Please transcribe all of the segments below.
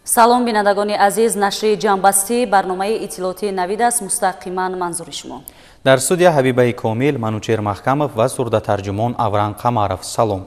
Салом, бинандагони азиз, нашри ҷамъбастии барномаи иттилоотии Навид аст, мустақиман манзури шумо. Дар студия Ҳабибаи Комил, Манучер Маҳкамов ва сурдатарҷумон Авран Қамаров. Салом.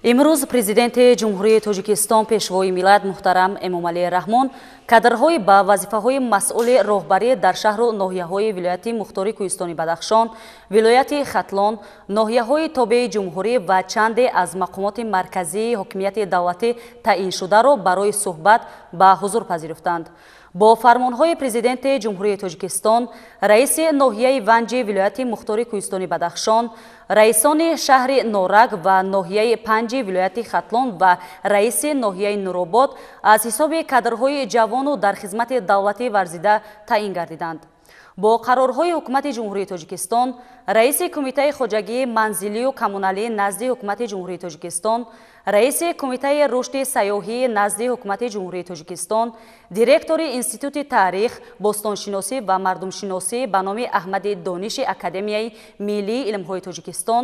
Имрӯз Президенти Ҷумҳурии Тоҷикистон, Пешвои миллат муҳтарам Эмомалӣ Раҳмон кадрҳои ба вазифаҳои масъули роҳбарӣ дар шаҳру ноҳияҳои вилояти мухтори Кӯҳистони Бадахшон, вилояти Хатлон, ноҳияҳои тобеи ҷумҳурӣ ва чанде аз мақомоти марказии ҳокимияти давлатӣ таъиншударо барои суҳбат ба ҳузур пазируфтанд. Бо фармонҳои Президенти Ҷумҳурии Тоҷикистон, раиси ноҳияи Ванҷи вилояти мухтори Кӯҳистони Бадахшон, раисони шаҳри Норак ва ноҳияи Панҷи вилояти Хатлон ва раиси ноҳияи Нуробод аз ҳисоби кадрҳои ҷавону дар хизмати давлатӣ варзида таъин гардиданд. Бо қарорҳои Ҳукумати Ҷумҳурии Тоҷикистон, раиси Кумитаи хоҷагии манзилию коммуналӣ назди Ҳукумати Ҷумҳурии Тоҷикистон, раиси Кумитаи рушди сайёҳии назди Ҳукумати Ҷумҳурии Тоҷикистон, директори Институти таърих, бостоншиносӣ ва мардумшиносӣ ба номи Аҳмади Дониши Академияи миллии илмҳои Тоҷикистон,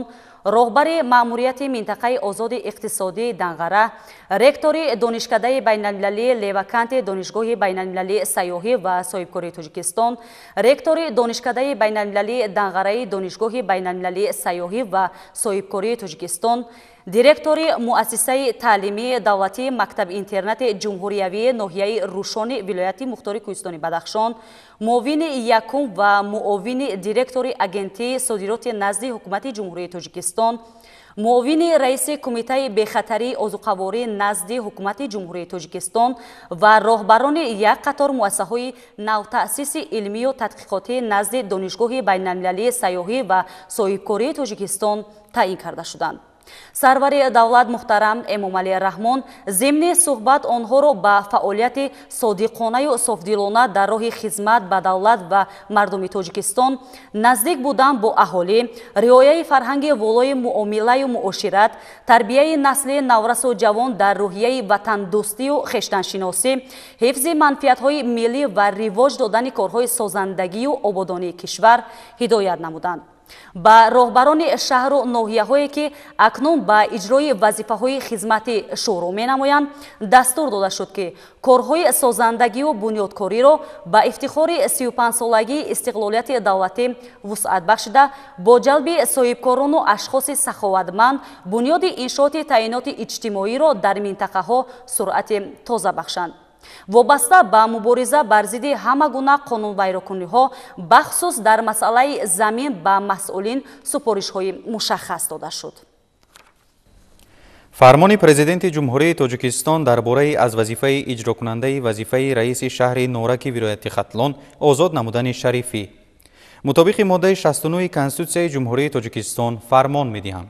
роҳбари маъмурияти минтақаи озоди иқтисодии Данғара, ректори Донишкадаи байналмилалии Леваканти Донишгоҳи байналмилалии сайёҳӣ ва соҳибкории Тоҷикистон, ректори Донишкадаи байналмилалии Данғараи Донишгоҳи байналмилалии сайёҳӣ ва соҳибкории Тоҷикистон, директори муассисаи таълимии давлатии мактаби-интернати ҷумҳуриявии ноҳияи Рӯшони вилояти мухтори Кӯҳистони Бадахшон, муовини якум ва муовини директори Агентии содироти назди Ҳукумати Ҷумҳурии Тоҷикистон, муовини раиси Кумитаи бехатарии озуқаворӣ назди Ҳукумати Ҷумҳурии Тоҷикистон ва роҳбарони як қатор муассисаҳои навтаъсиси илмию тадқиқотӣ назди Донишгоҳи байналмилалии сайёҳӣ ва соҳибкории Тоҷикистон таъин карда шуданд. Сарвари давлат муҳтарам Эмомалӣ Раҳмон зимни суҳбат онҳоро ба фаъолияти содиқонаю софдилона дар роҳи хизмат ба давлат ва мардуми Тоҷикистон, наздик будан бо аҳолӣ, риояи фарҳанги волои муомилаю муошират, тарбияи насли наврасу ҷавон дар рӯҳияи ватандӯстию хештаншиносӣ, ҳифзи манфиатҳои миллӣ ва ривоҷ додани корҳои созандагию ободонии кишвар ҳидоят намуданд. Ба роҳбарони шаҳру ноҳияҳое, ки акнун ба иҷрои вазифаҳои хизматӣ шурӯъ менамоянд, дастур дода шуд, ки корҳои созандагию бунёдкориро ба ифтихори 35-солагии истиқлолияти давлатӣ вусъат бахшида, бо ҷалби соҳибкорону ашхоси саховатманд бунёди иншооти таъиноти иҷтимоиро дар минтақаҳо суръати тоза бахшанд. Вобаста ба мубориза бар зидди ҳама гуна қонунвайронкуниҳо, бахусус дар масъалаи замин, ба масъулин супоришҳои мушаххас дода шуд. Фармони Президенти Ҷумҳурии Тоҷикистон дар бораи аз вазифаи иҷрокунандаи вазифаи раиси шаҳри Нораки вилояти Хатлон озод намудани Шарифӣ. Мутобиқи моддаи 69 Конститутсияи Ҷумҳурии Тоҷикистон фармон медиҳам.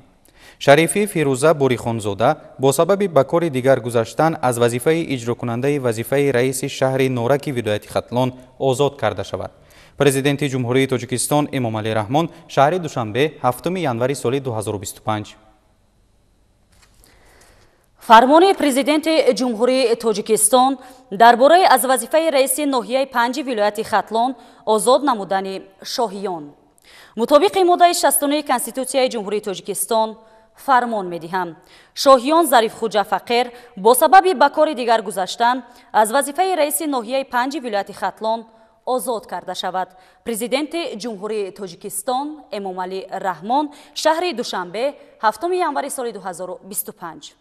Шарифӣ Фирӯза Борихонзода бо сабаби ба кори дигар гузаштан аз вазифаи иҷрокунандаи вазифаи раиси шаҳри Нораки вилояти Хатлон озод карда шавад. Президенти Ҷумҳурии Тоҷикистон Эмомалӣ Раҳмон, шаҳри Душанбе, 7 январи соли 2025. Фармони Президенти Ҷумҳурии Тоҷикистон дар бораи аз вазифаи раиси ноҳияи Панҷи вилояти Хатлон озод намудани Шоҳиён. Мутобиқи моддаи 69 Конститутсияи Ҷумҳурии Тоҷикистон фармон медиҳам. Шоҳиён Зарифхуҷа Фақир бо сабаби ба кори дигар гузаштан аз вазифаи раиси ноҳияи Панҷи вилояти Хатлон озод карда шавад. Президенти Ҷумҳурии Тоҷикистон Эмомалӣ Раҳмон, шаҳри Душанбе, 7 январи соли 2025.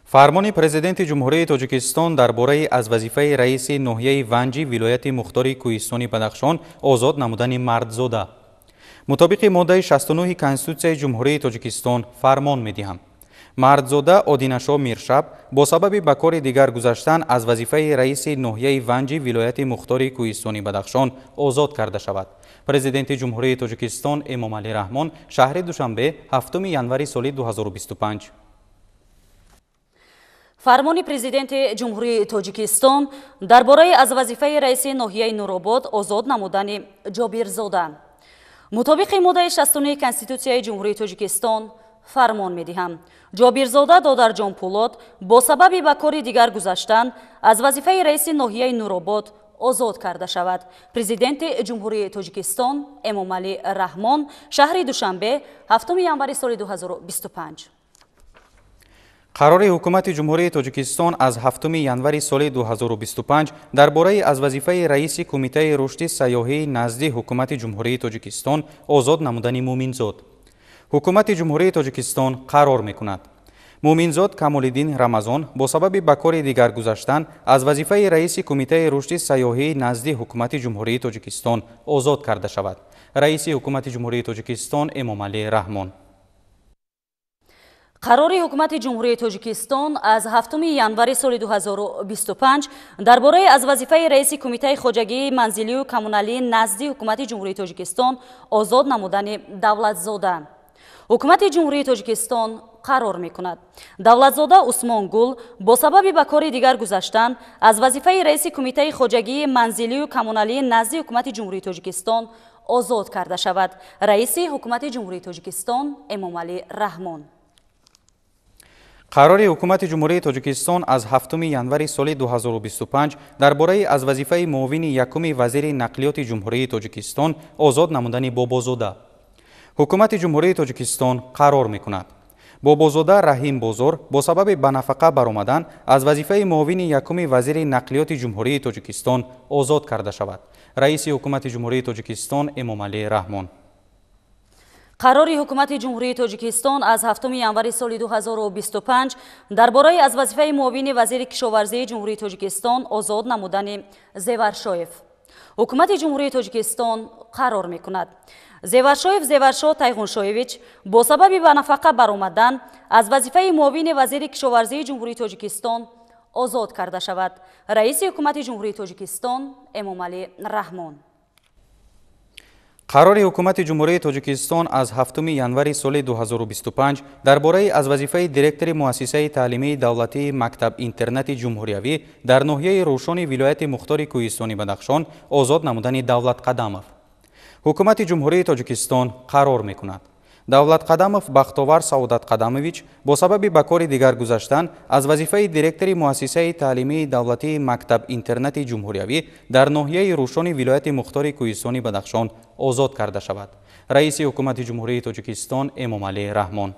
Фармони Президенти Ҷумҳурии Тоҷикистон дар бораи аз вазифаи раиси ноҳияи Ванҷи вилояти мухтори Кӯҳистони Бадахшон озод намудани Мардзода. Мутобиқи моддаи 69 Конститутсияи Ҷумҳурии Тоҷикистон фармон медиҳам. Мардзода Одинашо Миршаб бо сабаби ба кори дигар гузаштан аз вазифаи раиси ноҳияи Ванҷи вилояти мухтори Кӯҳистони Бадахшон озод карда шавад. Президенти Ҷумҳурии Тоҷикистон Эмомалӣ Раҳмон, шаҳри Душанбе, 7 январи соли 2025. Фармони Президенти Ҷумҳурии Тоҷикистон дар бораи аз вазифаи раиси ноҳияи Нуробод озод намудани Ҷобирзода. Мутобиқи моддаи 69 Конститутсияи Ҷумҳурии Тоҷикистон фармон медиҳам. Ҷобирзода Додарҷон Пулод бо сабаби ба кори дигар гузаштан аз вазифаи раиси ноҳияи Нуробод озод карда шавад. Президенти Ҷумҳурии Тоҷикистон Эмомалӣ Раҳмон, шаҳри Душанбе, 7 январи соли 2025. Қарори Ҳукумати Ҷумҳурии Тоҷикистон аз 7 январи соли 2025 дар бораи аз вазифаи раиси Кумитаи рушди сайёҳии назди Ҳукумати Ҷумҳурии Тоҷикистон озод намудани Муъминзод. Ҳукумати Ҷумҳурии Тоҷикистон қарор мекунад. Муъминзод Камолиддин Рамазон бо сабаби ба кори дигар гузаштан аз вазифаи раиси Кумитаи рушди сайёҳии назди Ҳукумати Ҷумҳурии Тоҷикистон озод карда шавад. Раиси Ҳукумати Ҷумҳурии Тоҷикистон Эмомалӣ Раҳмон. Қарори Ҳукумати Ҷумҳурии Тоҷикистон аз 7 январи соли 2025 дар бораи аз вазифаи раиси Кумитаи хоҷагии манзилию коммуналии назди Ҳукумати Ҷумҳурии Тоҷикистон озод намудани Давлатзода. Ҳукумати Ҷумҳурии Тоҷикистон қарор мекунад. Давлатзода Усмонгул бо сабаби ба кори дигар гузаштан аз вазифаи раиси Кумитаи хоҷагии манзилию коммуналии назди Ҳукумати Ҷумҳурии Тоҷикистон озод карда шавад. Раиси Ҳукумати Ҷумҳурии Тоҷикистон Эмомалӣ Раҳмон. Қарори Ҳукумати Ҷумҳурии Тоҷикистон аз 7 январи соли 2025 дар бораи аз вазифаи муовини якуми вазири нақлиёти Ҷумҳурии Тоҷикистон озод намудани Бобозода. Ҳукумати Ҷумҳурии Тоҷикистон қарор мекунад. Бобозода Раҳим Бозор бо сабаби ба нафақа баромадан аз вазифаи муовини якуми вазири нақлиёти Ҷумҳурии Тоҷикистон озод карда шавад. Раиси Ҳукумати Ҷумҳурии Тоҷикистон Эмомалӣ Раҳмон. Қарори Ҳукумати Ҷумҳурии Тоҷикистон аз 7 январи соли 2025 дар бораи аз вазифаи муовини вазири кишоварзии Ҷумҳурии Тоҷикистон озод намудани Зеваршоев. Ҳукумати Ҷумҳурии Тоҷикистон қарор мекунад. Зеваршоев Зеваршо Тайғуншоевич бо сабаби ба нафақа баромадан аз вазифаи муовини вазири кишоварзии Ҷумҳурии Тоҷикистон озод карда шавад. Раиси Ҳукумати Ҷумҳурии Тоҷикистон Эмомалӣ Раҳмон. Қарори Ҳукумати Ҷумҳурии Тоҷикистон аз 7 январи соли 2025 дар бораи аз вазифаи директори Муассисаи таълимии давлатии мактаб-интернати ҷумҳуриявӣ дар ноҳияи Рӯшони вилояти Мухтори Кӯҳистони Бадахшон озод намудани Давлатқадамов. Ҳукумати Ҷумҳурии Тоҷикистон қарор мекунад. Давлатқадамов Бахтовар Саодатқадамович бо сабаби ба кори дигар гузаштан аз вазифаи директори Муассисаи таълимии давлатии мактаб-интернати ҷумҳуриявӣ дар ноҳияи Рӯшони вилояти Мухтори Кӯҳистони Бадахшон озод карда шавад. Раиси Ҳукумати Ҷумҳурии Тоҷикистон Эмомалӣ Раҳмон.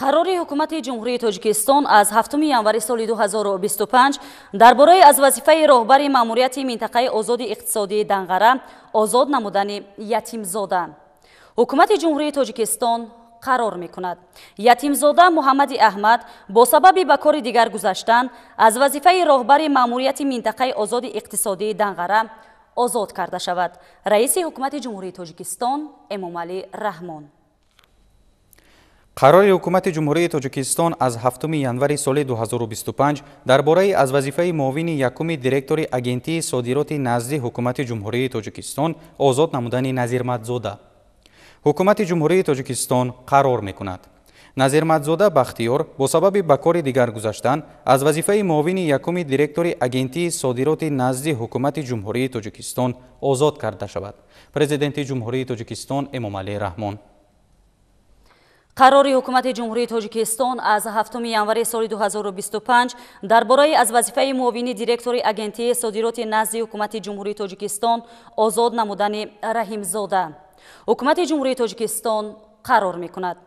Қарори Ҳукумати Ҷумҳурии Тоҷикистон аз 7 январи соли 2025 дар бораи аз вазифаи роҳбари маъмурияти минтақаи озоди иқтисодии Данғара озод намудани Ятимзода. Ҳукумати Ҷумҳурии Тоҷикистон қарор мекунад. Ятимзода Муҳаммади Аҳмад бо сабаби ба кори дигар гузаштан аз вазифаи роҳбари маъмурияти минтақаи озоди иқтисодии Данғара озод карда шавад. Раиси Ҳукумати Ҷумҳурии Тоҷикистон Эмомалӣ Раҳмон. Қарори Ҳукумати Ҷумҳурии Тоҷикистон аз 7 январи соли 2025 дар бораи аз вазифаи муовини якуми директори Агентии содироти назди Ҳукумати Ҷумҳурии Тоҷикистон озод намудани Назирмадзода. Ҳукумати Ҷумҳурии Тоҷикистон қарор мекунад. Назирмадзода Бахтиёр бо сабаби ба кори дигар гузаштан аз вазифаи муовини якуми директори Агентии содироти назди Ҳукумати Ҷумҳурии Тоҷикистон озод карда шавад. Президенти Ҷумҳурии Тоҷикистон Эмомалӣ Раҳмон. Қарори Ҳукумати Ҷумҳурии Тоҷикистон аз 7 январи соли 2025 дар бораи аз вазифаи муовини директори Агентии содироти назди Ҳукумати Ҷумҳурии Тоҷикистон озод намудани Раҳимзода. Ҳукумати Ҷумҳурии Тоҷикистон қарор мекунад.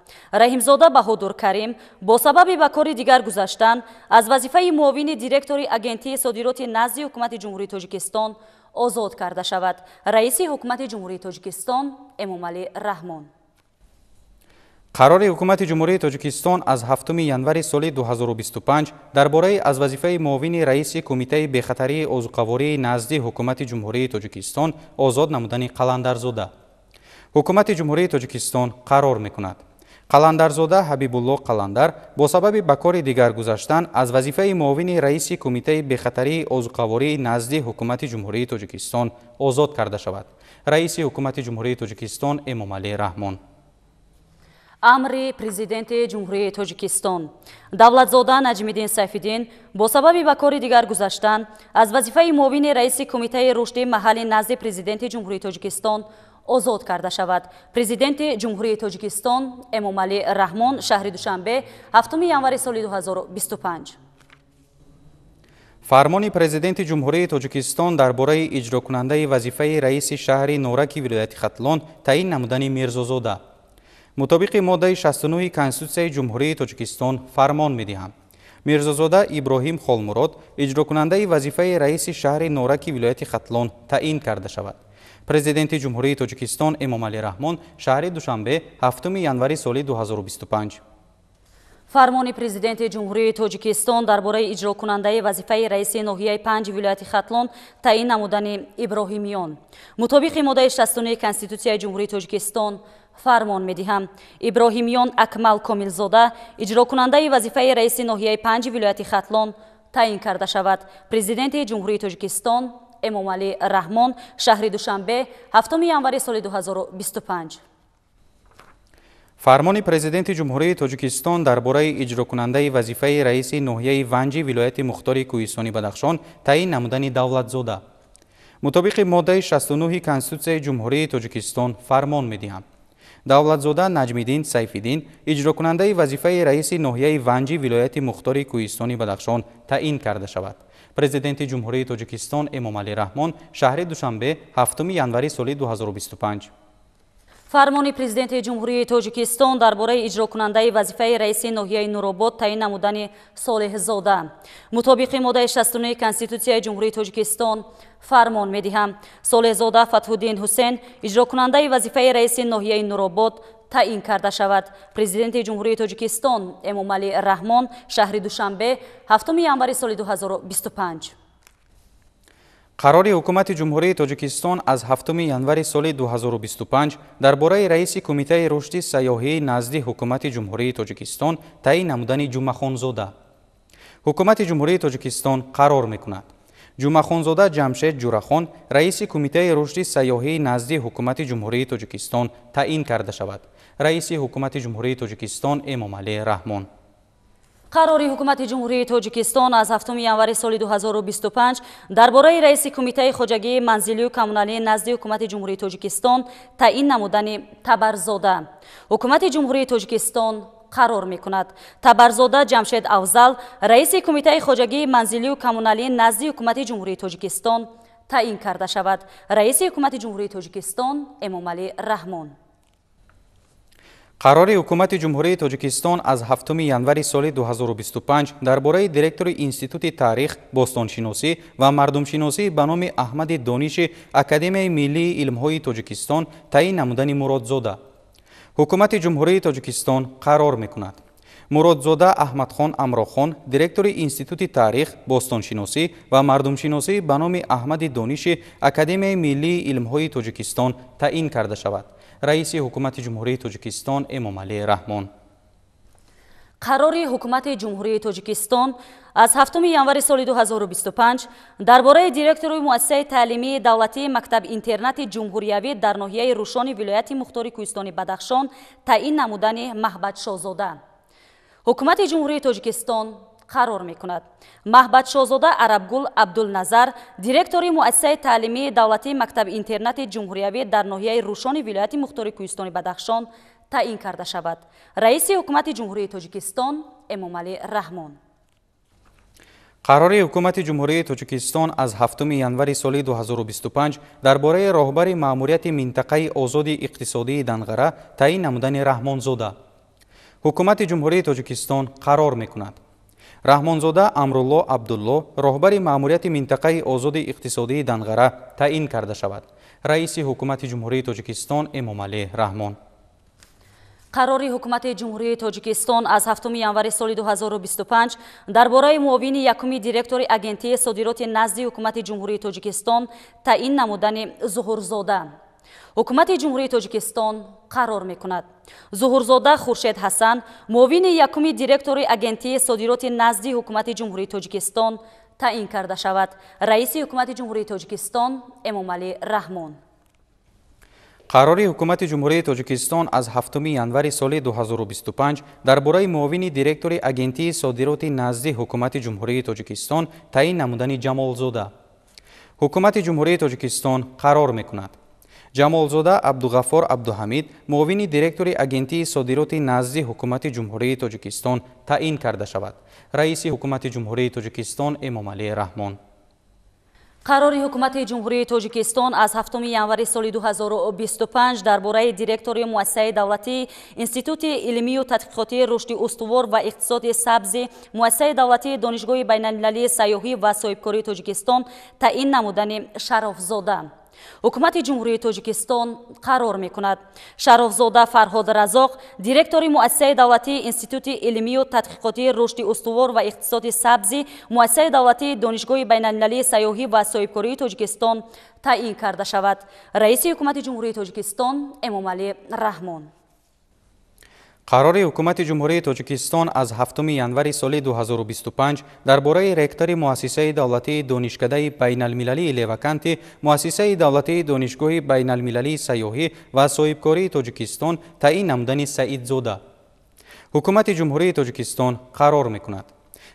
Раҳимзода Баҳодур Карим бо сабаби ба кори дигар гузаштан аз вазифаи муовини директори Агентии содироти назди Ҳукумати Ҷумҳурии Тоҷикистон озод карда шавад. Раиси Ҳукумати Ҷумҳурии Тоҷикистон Эмомалӣ Раҳмон. Қарори Ҳукумати Ҷумҳурии Тоҷикистон аз 7 январи соли 2025 дар бораи аз вазифаи муовини раиси Кумитаи бехатарии озуқавории назди Ҳукумати Ҷумҳурии Тоҷикистон озод намудани Қаландарзода. Ҳукумати Ҷумҳурии Тоҷикистон қарор мекунад. Қаландарзода Ҳабибулло Қаландар бо сабаби ба кори дигар гузаштан аз вазифаи муовини раиси Кумитаи бехатарии озуқавории назди Ҳукумати Ҷумҳурии Тоҷикистон озод карда шавад. Раиси Ҳукумати Ҷумҳурии Тоҷикистон Эмомалӣ Раҳмон. Амри Президенти Ҷумҳурии Тоҷикистон. Давлатзода Наҷмиддин Сайфиддин бо сабаби ба кори дигар гузаштан аз вазифаи муовини раиси Кумитаи рушди маҳалли назди Президенти Ҷумҳурии Тоҷикистон озод карда шавад. Президенти Ҷумҳурии Тоҷикистон Эмомалӣ Раҳмон, шаҳри Душанбе, 7 январи соли 2025. Фармони Президенти Ҷумҳурии Тоҷикистон дар бораи иҷрокунандаи вазифаи раиси шаҳри Нораки вилояти Хатлон таъин намудани Мирзозода. Мутобиқи моддаи 69 Конститутсияи Ҷумҳурии Тоҷикистон фармон медиҳам. Мирзозода Иброҳим Холмурод иҷрокунандаи вазифаи раиси шаҳри Нораки вилояти Хатлон таъин карда шавад. Президенти Ҷумҳурии Тоҷикистон Эмомалӣ Раҳмон, шаҳри Душанбе, 7 январи соли 2025. Фармони Президенти Ҷумҳурии Тоҷикистон дар бораи иҷрокунандаи вазифаи раиси ноҳияи 5 вилояти Хатлон таъин намудани Иброҳимиён. Мутобиқи моддаи 69 Конститутсияи Ҷумҳурии Тоҷикистон фармон медиҳам. Иброҳимиён Акмал Комилзода иҷрокунандаи вазифаи раиси ноҳияи 5 вилояти Хатлон таъин карда шавад. Президенти Ҷумҳурии Тоҷикистон Эмомалӣ Раҳмон, шаҳри Душанбе, 7 январи соли 2025. Фармони Президенти Ҷумҳурии Тоҷикистон дар бораи иҷрокунандаи вазифаи раиси ноҳияи Ванҷи вилояти Мухтори Кӯҳистони Бадахшон таъин намудани Давлатзода. Мутобиқи моддаи 69 Конститутсияи Ҷумҳурии Тоҷикистон фармон медиҳам. Давлатзода Наҷмиддин Сайфиддин иҷрокунандаи вазифаи раиси ноҳияи Ванҷи вилояти Мухтори Кӯҳистони Бадахшон таъин карда шавад. Президенти Ҷумҳурии Тоҷикистон Эмомалӣ Раҳмон, шаҳри Душанбе, 7 январи соли 2025. Фармони Президенти Ҷумҳурии Тоҷикистон дар бораи иҷрокунандаи вазифаи раиси ноҳияи Нуробод таъин намудани Солеҳзода. Мутобиқи моддаи 69 Конститутсияи Ҷумҳурии Тоҷикистон фармон медиҳам. Солеҳзода Фатҳуддин Ҳусен иҷрокунандаи вазифаи раиси ноҳияи Нуробод таъин карда шавад. Президенти Ҷумҳурии Тоҷикистон Эмомалӣ Раҳмон, шаҳри Душанбе, 7 январи соли 2025. Қарори Ҳукумати Ҷумҳурии Тоҷикистон аз 7 январи соли 2025 дар бораи раиси Кумитаи рушди сайёҳии назди Ҳукумати Ҷумҳурии Тоҷикистон таъин намудани Ҷумъахонзода. Ҳукумати Ҷумҳурии Тоҷикистон қарор мекунад. Ҷумъахонзода Ҷамшед Ҷурахон раиси Кумитаи рушди сайёҳии назди Ҳукумати Ҷумҳурии Тоҷикистон таъин карда шавад. Раиси Ҳукумати Ҷумҳурии Тоҷикистон Эмомалӣ Раҳмон. Қарори Ҳукумати Ҷумҳурии Тоҷикистон аз 7 январи соли 2025 дар бораи раиси Кумитаи хоҷагии манзилию коммуналии назди Ҳукумати Ҷумҳурии Тоҷикистон таъин намудани Табарзода. Ҳукумати Ҷумҳурии Тоҷикистон қарор мекунад. Табарзода Ҷамшед Афзал раиси Кумитаи хоҷагии манзилию коммуналии назди Ҳукумати Ҷумҳурии Тоҷикистон таъин карда шавад. Раиси Ҳукумати Ҷумҳурии Тоҷикистон Эмомалӣ Раҳмон. Қарори Ҳукумати Ҷумҳурии Тоҷикистон аз 7 январи соли 2025 дар бораи директори Институти таърих, бостоншиносӣ ва мардумшиносӣ ба номи Аҳмади Дониши Академияи миллии илмҳои Тоҷикистон таъин намудани Муродзода. Ҳукумати Ҷумҳурии Тоҷикистон қарор мекунад. Муродзода Аҳмадхон Амрохон директори Институти таърих, бостоншиносӣ ва мардумшиносӣ ба номи Аҳмади Дониши Академияи миллии илмҳои Тоҷикистон таъин карда шавад. Раиси Ҳукумати Ҷумҳурии Тоҷикистон Эмомалӣ Раҳмон. Қарори Ҳукумати Ҷумҳурии Тоҷикистон аз 7 январи соли 2025 дар бораи директори муассисаи таълимии давлатии мактаб-интернати ҷумҳуриявӣ дар ноҳияи Рӯшони вилояти Мухтори Кӯҳистони Бадахшон таъин намудани Маҳбадшозода. Ҳукумати Ҷумҳурии Тоҷикистон қарор мекунад. Маҳбадшозода Арабгул Абдулназар директори муассисаи таълимии давлатии мактаб-интернати ҷумҳуриявӣ дар ноҳияи Рӯшони вилояти Мухтори Кӯҳистони Бадахшон таъин карда шавад. Раиси Ҳукумати Ҷумҳурии Тоҷикистон Эмомалӣ Раҳмон. Қарори Ҳукумати Ҷумҳурии Тоҷикистон аз 7 январи соли 2025 дар бораи роҳбари маъмурияти минтақаи озоди иқтисодии Данғара таъин намудани Раҳмонзода. Ҳукумати Ҷумҳурии Тоҷикистон қарор мекунад. Раҳмонзода Амрулло Абдулло роҳбари маъмурияти минтақаи озоди иқтисодии Данғара таъин карда шавад. Раиси Ҳукумати Ҷумҳурии Тоҷикистон Эмомалӣ Раҳмон. Қарори Ҳукумати Ҷумҳурии Тоҷикистон аз 7 январи соли 2025 дар бораи муовини якуми директори Агентии содироти назди Ҳукумати Ҷумҳурии Тоҷикистон таъин намудани Зуҳурзода. Ҳукумати Ҷумҳурии Тоҷикистон қарор мекунад. Зуҳурзода Хуршед Ҳасан муовини якуми директори Агентии содироти назди Ҳукумати Ҷумҳурии Тоҷикистон таъин карда шавад. Раиси Ҳукумати Ҷумҳурии Тоҷикистон Эмомалӣ Раҳмон. Қарори Ҳукумати Ҷумҳурии Тоҷикистон аз 7 январи соли 2025 дар бораи муовини директори Агентии содироти назди Ҳукумати Ҷумҳурии Тоҷикистон таъин намудани Ҷамолзода. Ҳукумати Ҷумҳурии Тоҷикистон қарор мекунад. Ҷамолзода Абдуғаффор Абдуҳамид муовини директори Агентии содироти назди Ҳукумати Ҷумҳурии Тоҷикистон таъин карда шавад. Раиси Ҳукумати Ҷумҳурии Тоҷикистон Эмомалӣ Раҳмон. Қарори Ҳукумати Ҷумҳурии Тоҷикистон аз 7 январи соли 2025 дар бораи директори Муассисаи давлатии Институти илмию тадқиқотии рушди устувор ва иқтисоди сабзи Муассисаи давлатии Донишгоҳи байналмилалии сайёҳӣ ва соҳибкории Тоҷикистон таъин намудани Шарофзода. Ҳукумати Ҷумҳурии Тоҷикистон қарор мекунад. Шарофзода Фарҳод Разоқ, директори Муассисаи давлатии Институти илмию тадқиқотии рушди устувор ва иқтисоди сабзи Муассисаи давлатии Донишгоҳи байналмилалии сайёҳӣ ва соҳибкории Тоҷикистон таъин карда шавад. Раиси Ҳукумати Ҷумҳурии Тоҷикистон Эмомалӣ Раҳмон. Қарори Ҳукумати Ҷумҳурии Тоҷикистон аз 7 январи соли 2025 дар бораи ректори Муассисаи давлатии Донишкадаи байналмилалии Леваканти Муассисаи давлатии Донишгоҳи байналмилалии сайёҳӣ ва соҳибкории Тоҷикистон таъин намудани Саидзода. Ҳукумати Ҷумҳурии Тоҷикистон қарор мекунад.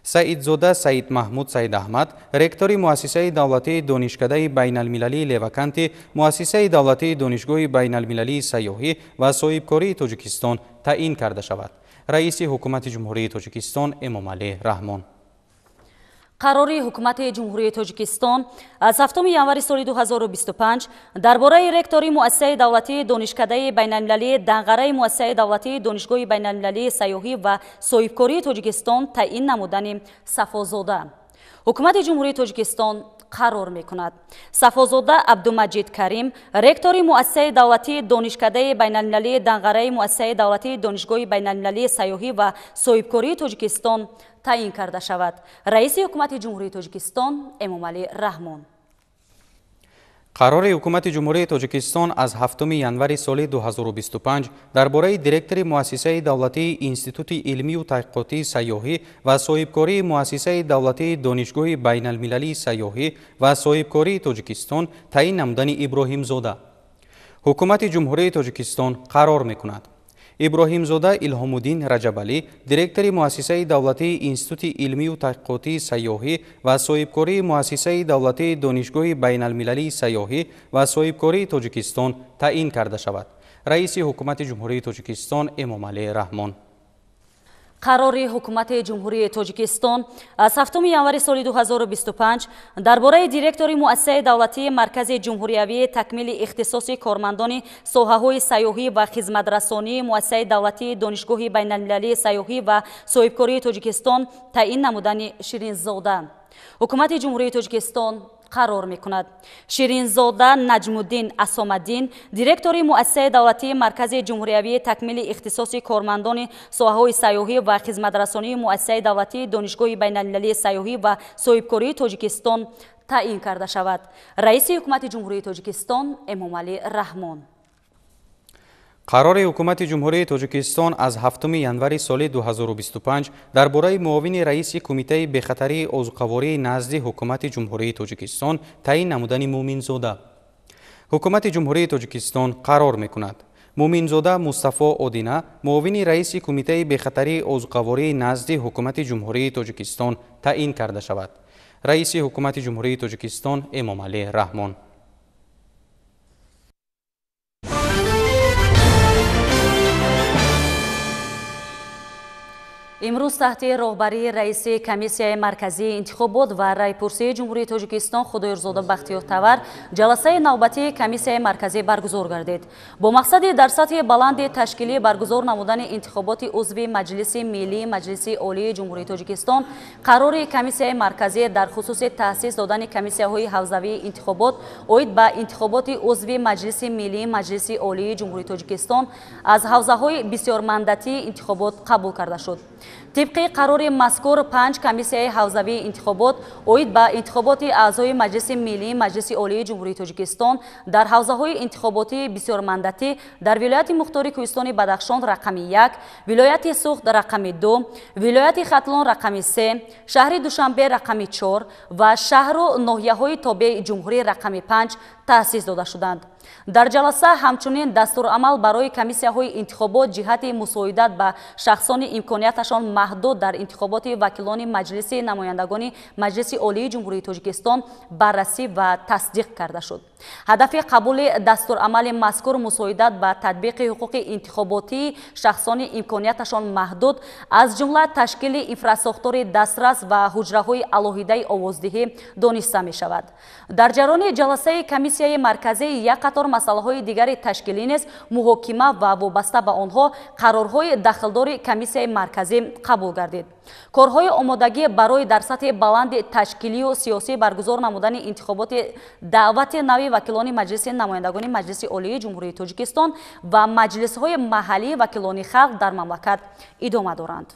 Саидзода Саид Маҳмуд Саид Аҳмад, ректори Муассисаи давлатии Донишкадаи байналмилалии Леваканти Муассисаи давлатии Донишгоҳи байналмилалии сайёҳӣ ва соҳибкории Тоҷикистон таъин карда шавад. Раиси Ҳукумати Ҷумҳурии Тоҷикистон Эмомалӣ Раҳмон. Қарори Ҳукумати Ҷумҳурии Тоҷикистон аз 7 январи соли 2025 дар бораи ректори Муассисаи давлатии Донишкадаи байналмилалии Данғараи Муассисаи давлатии Донишгоҳи байналмилалии сайёҳӣ ва соҳибкории Тоҷикистон таъин намудани Сафозода. Ҳукумати Ҷумҳурии Тоҷикистон қарор мекунад. Сафозода Абдумаҷид Карим, ректори Муассисаи давлатии Донишкадаи байналмилалии Данғараи Муассисаи давлатии Донишгоҳи байналмилалии сайёҳӣ ва соҳибкории Тоҷикистон таъин карда шавад. Раиси Ҳукумати Ҷумҳурии Тоҷикистон Эмомалӣ Раҳмон. Қарори Ҳукумати Ҷумҳурии Тоҷикистон аз 7 январи соли 2025 дар бораи директори Муассисаи давлатии Институти илмию таҳқиқотии сайёҳӣ ва соҳибкории Муассисаи давлатии Донишгоҳи байналмилалии сайёҳӣ ва соҳибкории Тоҷикистон таъин намудани Иброҳимзода. Ҳукумати Ҷумҳурии Тоҷикистон қарор мекунад. Иброҳимзода Илҳомуддин Раҷабалӣ, директори Муассисаи давлатии Институти илмию таҳқиқотии сайёҳӣ ва соҳибкории Муассисаи давлатии Донишгоҳи байналмилалии сайёҳӣ ва соҳибкории Тоҷикистон таъин карда шавад. Раиси Ҳукумати Ҷумҳурии Тоҷикистон Эмомалӣ Раҳмон. Қарори Ҳукумати Ҷумҳурии Тоҷикистон аз 7 январи соли 2025 дар бораи директори Муассисаи давлатии Маркази ҷумҳуриявии такмили ихтисоси кормандони соҳаҳои сайёҳӣ ва хизматрасонии Муассисаи давлатии Донишгоҳи байналмилалии сайёҳӣ ва соҳибкории Тоҷикистон таъин намудани Ширинзода. Ҳукумати Ҷумҳурии Тоҷикистон қарор мекунад. Ширинзода Наҷмуддин Асомаддин, директори Муассисаи давлатии Маркази ҷумҳуриявии такмили ихтисоси кормандони соҳаҳои сайёҳӣ ва хизматрасонии Муассисаи давлатии Донишгоҳи байналмилалии сайёҳӣ ва соҳибкории Тоҷикистон таъин карда шавад. Раиси Ҳукумати Ҷумҳурии Тоҷикистон Эмомалӣ Раҳмон. Қарори Ҳукумати Ҷумҳурии Тоҷикистон аз 7 январи соли 2025 дар бораи муовини раиси Кумитаи бехатарии озуқавории назди Ҳукумати Ҷумҳурии Тоҷикистон таъин намудани Муъминзода. Ҳукумати Ҷумҳурии Тоҷикистон қарор мекунад. Муъминзода Мустафо Одина, муовини раиси Кумитаи бехатарии озуқавории назди Ҳукумати Ҷумҳурии Тоҷикистон таъин карда шавад. Раиси Ҳукумати Ҷумҳурии Тоҷикистон Эмомалӣ Раҳмон. Имрӯз таҳти роҳбарии раиси Комиссияи марказии интихобот ва райпурсии Ҷумҳурии Тоҷикистон Худоёрзода Бахтиёр Тавар ҷаласаи навбатии Комиссияи марказӣ баргузор гардид. Бо мақсади дар сатҳи баланди ташкилӣ баргузор намудани интихоботи узви Маҷлиси Миллии Маҷлиси Олии Ҷумҳурии Тоҷикистон қарори Комиссияи марказӣ дар хусуси таъсис додани комиссияҳои ҳавзавии интихобот оид ба интихоботи узви Маҷлиси Миллии Маҷлиси Олии Ҷумҳурии Тоҷикистон аз ҳавзаҳои бисёрмандатии интихобот қабул карда шуд. Тибқи қарори мазкур 5 комиссияи ҳавзавии интихобот оид ба интихоботи аъзои Маҷлиси Миллии Маҷлиси Олии Ҷумҳурии Тоҷикистон дар ҳавзаҳои интихоботии бисёрмандатӣ дар вилояти мухтори Кӯҳистони Бадахшон рақами 1, вилояти Суғд рақами 2, вилояти Хатлон рақами 3, шаҳри Душанбе рақами 4 ва шаҳру ноҳияҳои тобеи ҷумҳурӣ рақами 5 Таъсис дода шуданд. Дар ҷаласа ҳамчунин дастурамал барои комиссияҳои интихобот ҷиҳати мусоидат ба шахсони имконияташон маҳдуд дар интихоботи вакилони Маҷлиси намояндагони Маҷлиси Олии Ҷумҳурии Тоҷикистон баррасӣ ва тасдиқ карда шуд. Ҳадафи қабули дастурамали мазкур мусоидат ба татбиқи ҳуқуқи интихоботии шахсони имконияташон маҳдуд, аз ҷумла ташкили инфрасохтори дастрас ва ҳуҷраҳои алоҳидаи овоздиҳӣ дониста мешавад. Дар ҷараёни ҷаласаи комиссияи марказӣ як қатор масъалаҳои дигари ташкилӣ низ муҳокима ва вобаста ба онҳо қарорҳои дахлдори комиссияи марказӣ қабул гардид. Корҳои омодагӣ барои дар сатҳи баланди ташкилию сиёсӣ баргузор намудани интихоботи даъвати нави вакилони Маҷлиси намояндагони Маҷлиси Олии Ҷумҳурии Тоҷикистон ва маҷлисҳои маҳаллии вакилони халқ дар мамлакат идома доранд.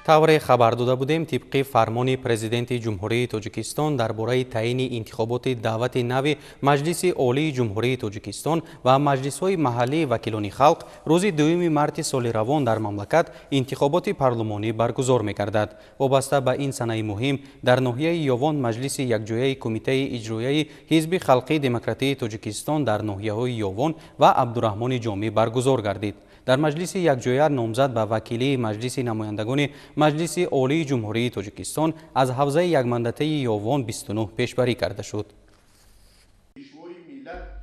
Тавре хабар дода будем, тибқи фармони Президенти Ҷумҳурии Тоҷикистон дар бораи таъини интихоботи даъвати нави Маҷлиси Олии Ҷумҳурии Тоҷикистон ва маҷлисҳои маҳаллии вакилони халқ, рӯзи 2 марти соли равон дар мамлакат интихоботи парлумонӣ баргузор мегардад. Вобаста ба ин санаи муҳим, дар ноҳияи Ёвон маҷлиси якҷояи Кумитаи иҷроияи Ҳизби Халқии Демократии Тоҷикистон дар ноҳияҳои Ёвон ва Абдураҳмони Ҷомӣ баргузор гардид. Дар маҷлиси якҷоя номзад ба вакилии Маҷлиси намояндагони Маҷлиси Олии Ҷумҳурии Тоҷикистон аз ҳавзаи якмандатаи Ёвон 29 пешбарӣ карда шуд.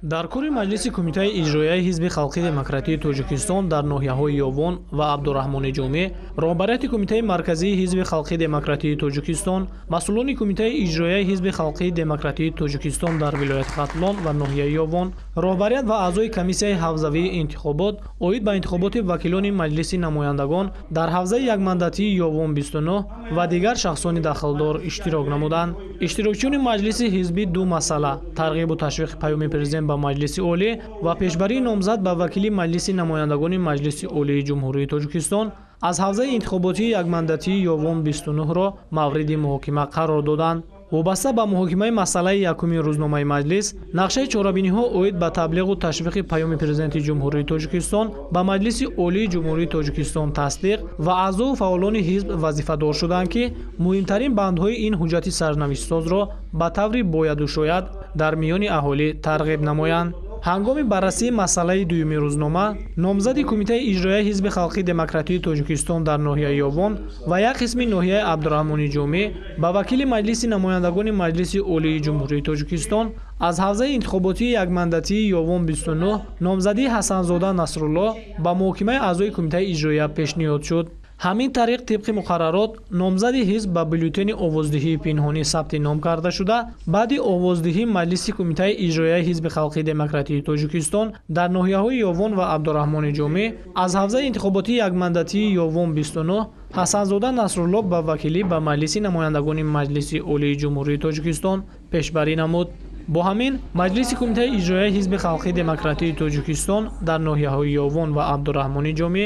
Дар кори маҷлиси Кумитаи иҷроияи Ҳизби Халқии Демократии Тоҷикистон дар ноҳияҳои Ёвон ва Абдураҳмони Ҷомӣ, роҳбарияти Кумитаи марказии Ҳизби Халқии Демократии Тоҷикистон, масъулони Кумитаи иҷроияи Ҳизби Халқии Демократии Тоҷикистон дар вилояти Хатлон ва ноҳияи Ёвон, роҳбарият ва аъзои комиссияи ҳавзавии интихобот оид ба интихоботи вакилони Маҷлиси намояндагон дар ҳавзаи якмандатии Ёвон 29 ва дигар шахсони дахлдор иштирок намуданд. Иштирокчиёни маҷлиси ҳизбӣ ду масъала: тарғибу ташвиқи паёми президент ба Маҷлиси Олӣ ва пешбарии номзад ба вакили Маҷлиси намояндагони Маҷлиси Олии Ҷумҳурии Тоҷикистон аз ҳавзаи интихоботии якмандатии Ёвон 29-ро мавриди муҳокима қарор доданд. Вобаста ба муҳокимаи масъалаи якуми рӯзномаи маҷлис, нақшаи чорабиниҳо оид ба таблиғу ташвиқи паёми Президенти Ҷумҳурии Тоҷикистон ба Маҷлиси Олии Ҷумҳурии Тоҷикистон тасдиқ ва аъзову фаъолони ҳизб вазифадор шуданд, ки муҳимтарин бандҳои ин ҳуҷҷати сарнавиштсозро ба таври бояду шояд дар миёни аҳолӣ тарғиб намоянд. Ҳангоми баррасии масъалаи дуюми рӯзнома, номзади Кумитаи иҷроияи Ҳизби Халқии Демократии Тоҷикистон дар ноҳияи Ёвон ва як қисми ноҳияи Абдураҳмони Ҷомӣ ба вакили Маҷлиси намояндагони Маҷлиси Олии Ҷумҳурии Тоҷикистон аз ҳавзаи интихоботии якмандатии Ёвон 29 номзадии Ҳасанзода Насрулло ба муҳокимаи аъзои Кумитаи иҷроия пешниҳод шуд. Ҳамин тариқ, тибқи муқаррарот, номзади ҳизб ба бюллетени овоздиҳии пинҳонӣ сабти ном карда шуда, баъди овоздиҳӣ маҷлиси Кумитаи иҷроияи Ҳизби Халқии Демократии Тоҷикистон дар ноҳияҳои Ёвон ва Абдураҳмони Ҷомӣ аз ҳавзаи интихоботии якмандатии Ёвон 29 Ҳасанзода Насрулло ба вакилӣ ба Маҷлиси намояндагони Маҷлиси Олии Ҷумҳурии Тоҷикистон пешбарӣ намуд. Бо ҳамин, маҷлиси Кумитаи иҷроияи Ҳизби Халқии Демократии Тоҷикистон дар ноҳияҳои Ёвон ва Абдураҳмони Ҷомӣ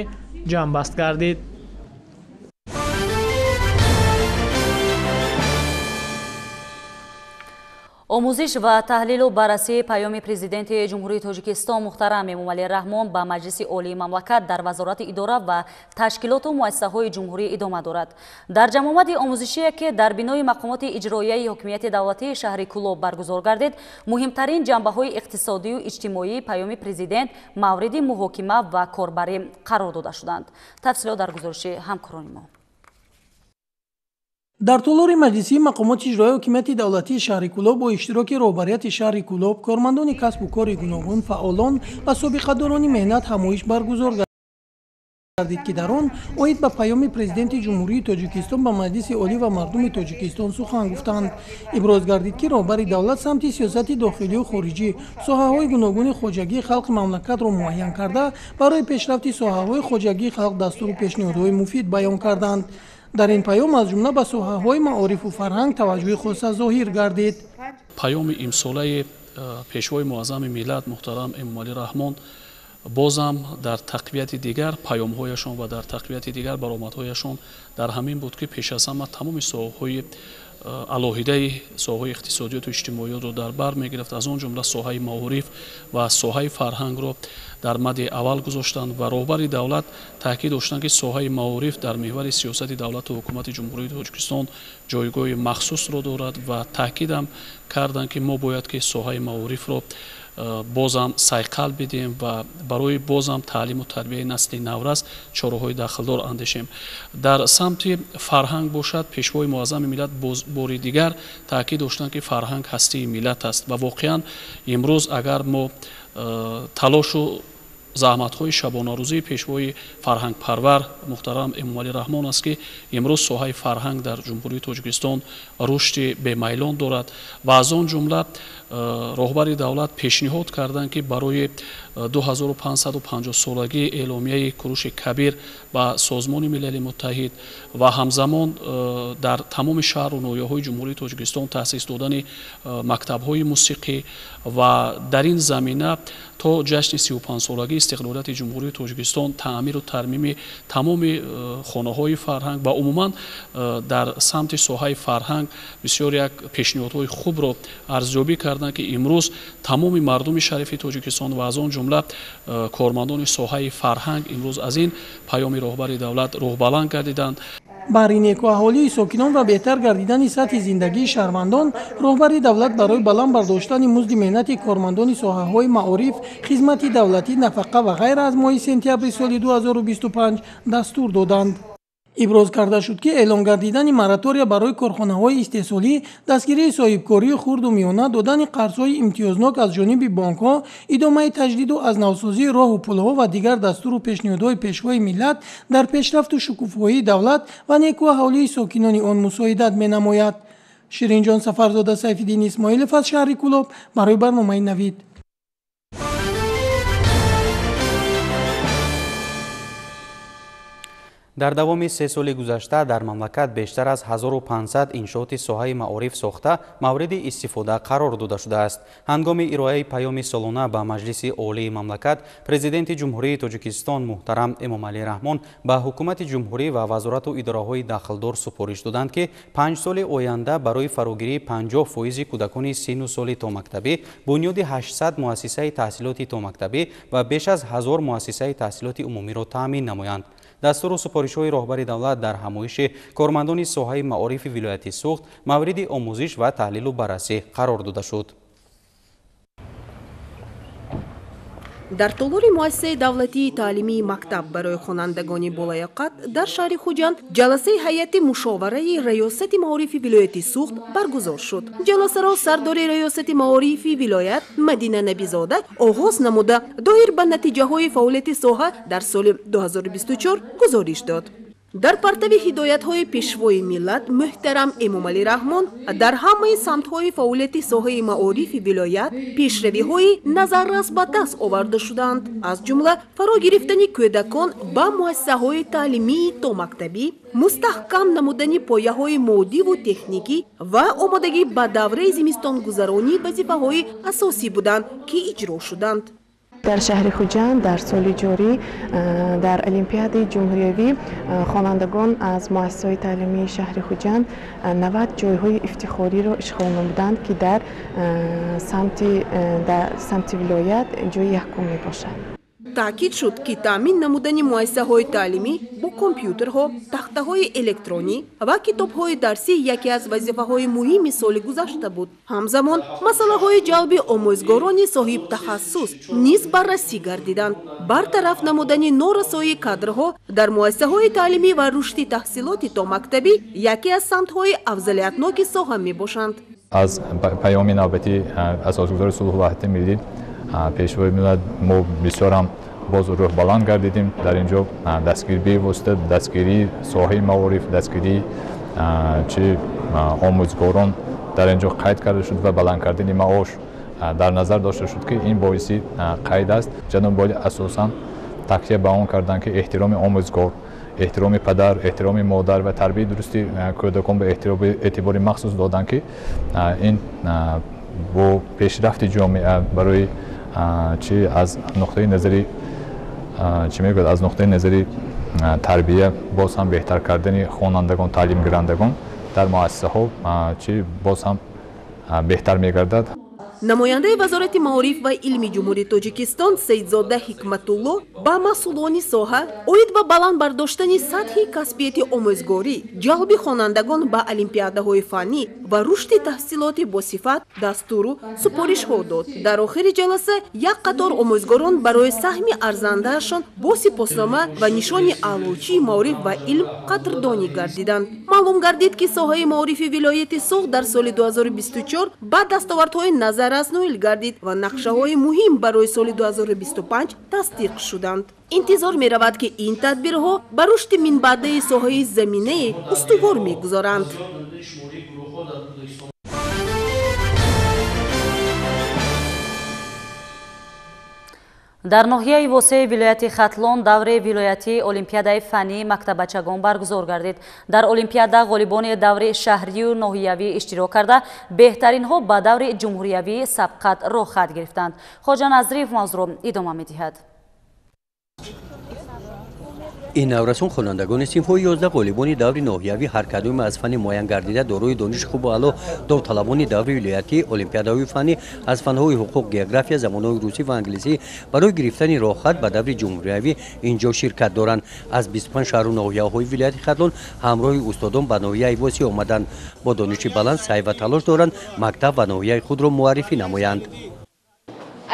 ҷамъбаст гардид. Омӯзиш ва таҳлилу баррасии паёми Президенти Ҷумҳурии Тоҷикистон муҳтарам Эмомалӣ Раҳмон ба Маҷлиси Олии мамлакат дар Вазорати идора ва ташкилоту муассисаҳои ҷумҳурӣ идома дорад. Дар ҷамъомади омӯзишие, ки дар бинои мақомоти иҷроияи ҳокимияти давлатии шаҳри Кӯлоб баргузор гардид, муҳимтарин ҷанбаҳои иқтисодию иҷтимоии паёми президент мавриди муҳокима ва корбарӣ қарор дода шуданд. Тафсилот дар гузориши ҳамкорони мо. Дар толори маҷлисии мақомоти иҷроияи ҳокимияти давлатии шаҳри Кӯлоб бо иштироки роҳбарияти шаҳри Кӯлоб, кормандони касбу кори гуногун, фаъолон ва собиқадорони меҳнат ҳамоиш баргузор гардид, ки дар он оид ба паёми Президенти Ҷумҳурии Тоҷикистон ба Маҷлиси Олӣ ва мардуми Тоҷикистон сухан гуфтанд. Иброз гардид, ки роҳбари давлат самти сиёсати дохилию хориҷӣ, соҳаҳои гуногуни хоҷагии халқи мамлакатро муайян карда, барои пешрафти соҳаҳои хоҷагии халқ дастуру пешниҳодҳои муфид баён карданд. Дар ин паём аз ҷумла ба соҳаҳои маорифу фарҳанг таваҷҷӯҳи хоса зоҳир гардид. Паёми имсолаи Пешвои муаззами миллат муҳтарам Эмомалӣ Раҳмон Бозам дар тақвияти дигар паёмҳояшон ва дар тақвияти дигар баромадҳояшон дар ҳамин буд, ки пеш аз ҳама тамоми соҳаҳои алоҳидаи соҳаҳои иқтисодиёту иҷтимоиётро дар бар мегирифт, аз он ҷумла соҳаи маориф ва соҳаи фарҳангро дар мади аввал гузоштанд ва роҳбари давлат таъкид доштанд, ки соҳаи маориф дар меҳвари сиёсати давлату ҳукумати Ҷумҳурии Тоҷикистон ҷойгоҳи махсусро дорад ва таъкидам карданд, ки мо бояд ки соҳаи маорифро бозам сайқал бидиҳем ва барои бозам таълиму тарбияи насли наврас чораҳои дахлдор андешем. Дар самти фарҳанг бошад, Пешвои муаззами миллат бори дигар таъкид доштанд, ки фарҳанг ҳастии миллат аст ва воқеан имрӯз агар мо талошу заҳматҳои шабонарӯзии Пешвои фарҳангпарвар муҳтарам Эмомалӣ Раҳмон аст, ки имрӯз соҳаи фарҳанг дар Ҷумҳурии Тоҷикистон рушди бемайлон дорад ва аз он ҷумла роҳбари давлат пешниҳод карданд, ки барои 2550 солагии эъломияи Куруши Кабир ба Созмони Милали Муттаҳид ва ҳамзамон дар тамоми шаҳру ноҳияҳои Ҷумҳурии Тоҷикистон таъсис додани мактабҳои мусиқӣ ва дар ин замина то ҷашни 35 солагии истиқлолияти Ҷумҳурии Тоҷикистон таъмиру тармими тамоми хонаҳои фарҳанг ва умуман дар самти соҳаи фарҳанг бисёр як пешниҳодҳои хубро арзёбӣ карданд, ки имрӯз тамоми мардуми шарифи Тоҷикистон ва аз он ҷумла кормандони соҳаи фарҳанг имрӯз аз ин паёми роҳбари давлат рӯҳбаланд гардиданд. Баҳри некуаҳолии сокинон ва беҳтар гардидани сатҳи зиндагии шаҳрвандон, роҳбари давлат барои баланд бардоштани музди меҳнати кормандони соҳаҳои маориф, хизмати давлатӣ, нафақа ва ғайра аз моҳи сентябри соли 2025 дастур доданд. Иброз карда шуд, ки эълон гардидани моратория барои корхонаҳои истеҳсолӣ, дастгирии соҳибкории хурду миёна, додани қарзҳои имтиёзнок аз ҷониби бонкҳо, идомаи таҷдиду аз навсозии роҳу пулҳо ва дигар дастуру пешниҳодҳои Пешвои миллат дар пешрафту шукуфоии давлат ва некуаҳолии сокинони он мусоидат менамояд. Ширинҷон Сафарзода, Сайфиддин Исмоилов аз шаҳри Кӯлоб барои барномаи Навид. Дар давоми 3 соли гузашта дар мамлакат бештар аз 1500 иншооти соҳаи маориф сохта мавриди истифода қарор дода шудааст. Ҳангоми ироаи паёми солона ба Маҷлиси Олии мамлакат, Президенти Ҷумҳурии Тоҷикистон муҳтарам Эмомалӣ Раҳмон ба ҳукумати ҷумҳурӣ ва вазорату идораҳои дахлдор супориш доданд, ки 5 соли оянда барои фарогирии 50% кӯдакони синну соли томактабӣ, бунёди 800 муассисаи таҳсилоти томактабӣ ва беш аз 1000 муассисаи таҳсилоти умумиро таъмин намоянд. Дастуру супоришҳои роҳбари давлат дар ҳамоиши кормандони соҳаи маорифи вилояти Суғд мавриди омӯзиш ва таҳлилу баррасӣ қарор дода шуд. Дар толори муассисаи давлатии таълимии мактаб барои хонандагони болаёқат дар шаҳри Хуҷанд ҷаласаи ҳайати мушовараи раёсати маорифи вилояти Суғд баргузор шуд. Ҷаласаро сардори раёсати маорифи вилоят Мадина Набизода оғоз намуда, доир ба натиҷаҳои фаъолияти соҳа дар соли 2024 гузориш дод. Дар партави ҳидоятҳои Пешвои миллат муҳтарам Эмомалӣ Раҳмон дар ҳамаи самтҳои фаъолияти соҳаи маорифи вилоят пешравиҳои назаррас ба даст оварда шуданд, аз ҷумла фаро гирифтани кӯдакон ба муассисаҳои таълимии томактабӣ, мустаҳкам намудани пояҳои моддиву техникӣ ва омодагӣ ба давраи зимистонгузаронӣ вазифаҳои асосӣ буданд, ки иҷро шуданд. Дар шаҳри Хуҷанд дар соли ҷорӣ дар Олимпиадаи ҷумҳуриявӣ хонандагон аз муассисаҳои таълимии шаҳри Хуҷанд 90 ҷойҳои ифтихориро ишғол намуданд, ки дар самти вилоят ҷои якум мебошад. Таъкид шуд, ки таъмин намудани муассисаҳои таълимӣ бо компютерҳо, тахтаҳои электронӣ ва китобҳои дарсӣ яке аз вазифаҳои муҳими соли гузашта буд. Ҳамзамон масъалаҳои ҷалби омӯзгорони соҳибтахассус низ баррасӣ гардиданд. Бартараф намудани норасоии кадрҳо дар муассисаҳои таълимӣ ва рушди таҳсилоти томактабӣ яке аз самтҳои афзалиятноки соҳа мебошанд. Аз паёми навбатии асосгузори сулҳу ваҳдати миллӣ Пешвои миллат мо бисёр ҳам боз рӯҳбаланд гардидем. Дар ин ҷо дастгирӣ бевосита, дастгирии соҳаи маориф, дастгирии чи омӯзгорон дар ин ҷо қайд карда шуд ва баланд кардани маош дар назар дошта шуд, ки ин боиси қайд аст. Ҷаноби олӣ асосан такя ба он карданд, ки эҳтироми омӯзгор, эҳтироми падар, эҳтироми модар ва тарбияи дурусти кӯдакон ба эътибори махсус доданд, ки ин бо пешрафти ҷомеа барои чи аз нуқтаи назари Чӣ мегӯяд, аз нуқтаи назари тарбия боз ҳам беҳтар кардани хонандагон, таълимгирандагон дар муассисаҳо чӣ боз ҳам беҳтар мегардад. Намояндаи Вазорати маориф ва илми Ҷумҳурии Тоҷикистон Саидзода Ҳикматулло ба масъулони соҳа оид ба баланд бардоштани сатҳи касбияти омӯзгорӣ, ҷалби хонандагон ба олимпиадаҳои фаннӣ ва рушди таҳсилоти босифат дастуру супоришҳо дод. Дар охири ҷаласа як қатор омӯзгорон барои саҳми арзандаашон бо сипоснома ва нишони аълочии маориф ва илм қадрдонӣ гардиданд. Маълум гардид, ки соҳаи маорифи вилояти Суғд дар соли 2024 ба дастовардҳои назаррас ноил гардид ва нақшаҳои муҳим барои соли 2025 тасдиқ шуданд. Интизор меравад, ки ин тадбирҳо ба рушди минбаъдаи соҳаи заминаи устувор мегузоранд. Дар ноҳияи Восеи вилояти Хатлон даври вилоятии олимпиадаи фаннии мактаббачагон баргузор гардид. Дар олимпиада ғолибони даври шаҳрию ноҳиявӣ иштирок карда, беҳтаринҳо ба даври ҷумҳуриявии сабқат роҳхат гирифтанд. Хоҷа Назриев мавзӯъро идома медиҳад. Ин наврасон хонандагони синфҳои 11 ғолибони даври ноҳиявӣ ҳар кадоме аз фанни муайян гардида дорои дониши хубу аъло, довталабони даври вилоятӣ олимпиадаҳои фаннӣ аз фанҳои ҳуқуқ, география, забонҳои русӣ ва англисӣ барои гирифтани роҳхат ба даври ҷумҳуриявӣ инҷо ширкат доранд. Аз 25 шаҳру ноҳияҳои вилояти Хатлон ҳамроҳи устодон ба ноҳияи Восеъ омаданд. Бо дониши баланд саъй ва талош доранд мактаб ва ноҳияи худро муаррифӣ намоянд.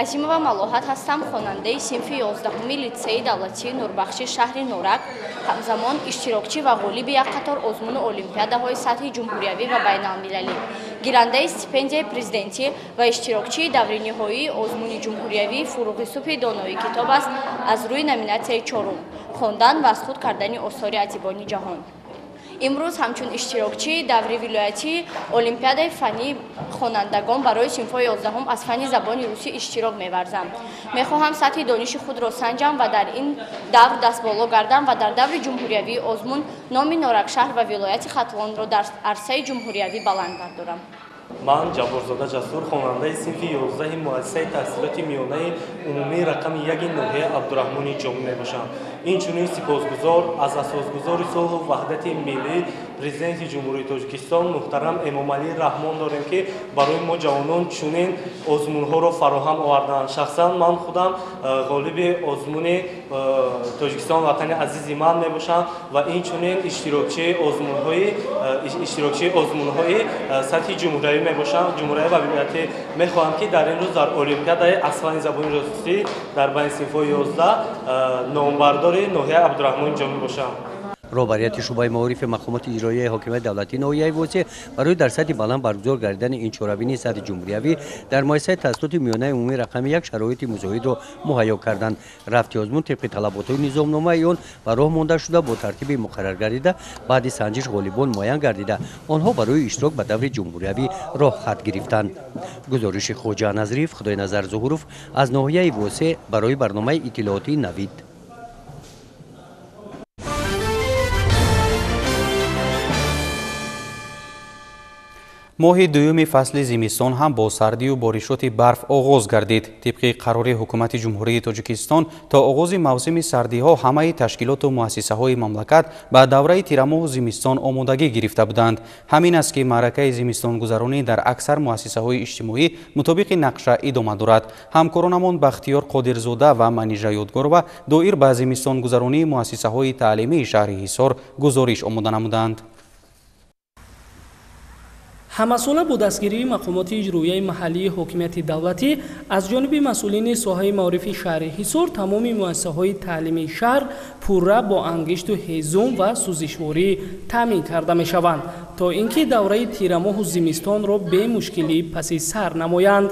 Азимова Малоҳат ҳастам, хонандаи синфи 11-уми литсеи давлатии Нурбахши шаҳри Норак, ҳамзамон иштирокчӣ ва ғолиби як қатор озмуну олимпиадаҳои сатҳи ҷумҳуриявӣ ва байналмилалӣ, гирандаи стипендияи президентӣ ва иштирокчии даври ниҳоии озмуни ҷумҳуриявии Фуруғи субҳи донои китоб аст аз рӯи номинатсияи чорум хондан ва аз худ кардани осори адибони ҷаҳон. Имрӯз ҳамчун иштирокчии даври вилоятии олимпиадаи фаннии хонандагон барои синфҳои 11 аз фанни забони русӣ иштирок меварзам. Мехоҳам сатҳи дониши худро санҷам ва дар ин давр дастболо гардам ва дар даври ҷумҳуриявии озмун номи Норакшаҳр ва вилояти Хатлонро дар арсаи ҷумҳуриявӣ баланд бардорам. Ман Ҷабборзода Ҷасур, хонандаи синфи 11 муассисаи таҳсилоти миёнаи умумии рақами 1 ноҳияи Абдураҳмони Ҷомӣ мебошам. Инчунин сипосгузор аз асосгузори сулҳу ваҳдати миллӣ, президенти Ҷумҳурии Тоҷикистон муҳтарам Эмомалӣ Раҳмон дорем, ки барои мо ҷавонон чунин озмунҳоро фароҳам оварданд. Шахсан ман худам ғолиби озмуни Тоҷикистон ватани азизи ман мебошам ва инчунин иштирокчии озмунҳои сатҳи ҷумҳуриявӣ мебошам, ҷумҳуриявӣ ва вилоятӣ. Мехоҳам, ки дар ин рӯз дар олимпиадаи аз фанни забони русӣ дар байни синфҳои 11 номбардори ноҳияи Абдураҳмони Ҷомӣ бошам. Роҳбарияти шӯъбаи маорифи мақомоти иҷроияи ҳокимияти давлатии ноҳияи Восеъ барои дар сатҳи баланд баргузор гардидани ин чорабинии сатҳи ҷумҳуриявӣ дар муассисаи таҳсилоти миёнаи умумии рақами 1 шароити мусоидро муҳайё карданд. Рафти озмун тибқи талаботҳои низомномаи он ба роҳ монда шуда, бо тартиби муқаррар гардида, баъди санҷиш ғолибон муайян гардида, онҳо барои иштирок ба даври ҷумҳуриявӣ роҳхат гирифтанд. Гузориши Хоҷа Назриев, Худойназар Зуҳуров аз ноҳияи Восеъ барои барномаи иттилоотии Навид. Моҳи дуюми фасли зимистон ҳам бо сардию боришоти барф оғоз гардид. Тибқи қарори ҳукумати Ҷумҳурии Тоҷикистон то оғози мавсими сардиҳо ҳамаи ташкилоту муассисаҳои мамлакат ба давраи тирамоҳу зимистон омодагӣ гирифта буданд. Ҳамин аст, ки маъракаи зимистонгузаронӣ дар аксар муассисаҳои иҷтимоӣ мутобиқи нақша идома дорад. Ҳамкоронамон Бахтиёр Қодирзода ва Манижа Ёдгорова доир ба зимистонгузаронии муассисаҳои таълимии шаҳри Ҳисор гузориш омода намуданд. Ҳамасола бо дастгирии мақомоти иҷроияи маҳаллии ҳокимияти давлатӣ аз ҷониби масъулини соҳаи маорифи шаҳри Ҳисор тамоми муассисаҳои таълимии шаҳр пурра бо ангишту ҳезум ва сӯзишворӣ таъмин карда мешаванд, то ин ки давраи тирамоҳу зимистонро бемушкилӣ паси сар намоянд.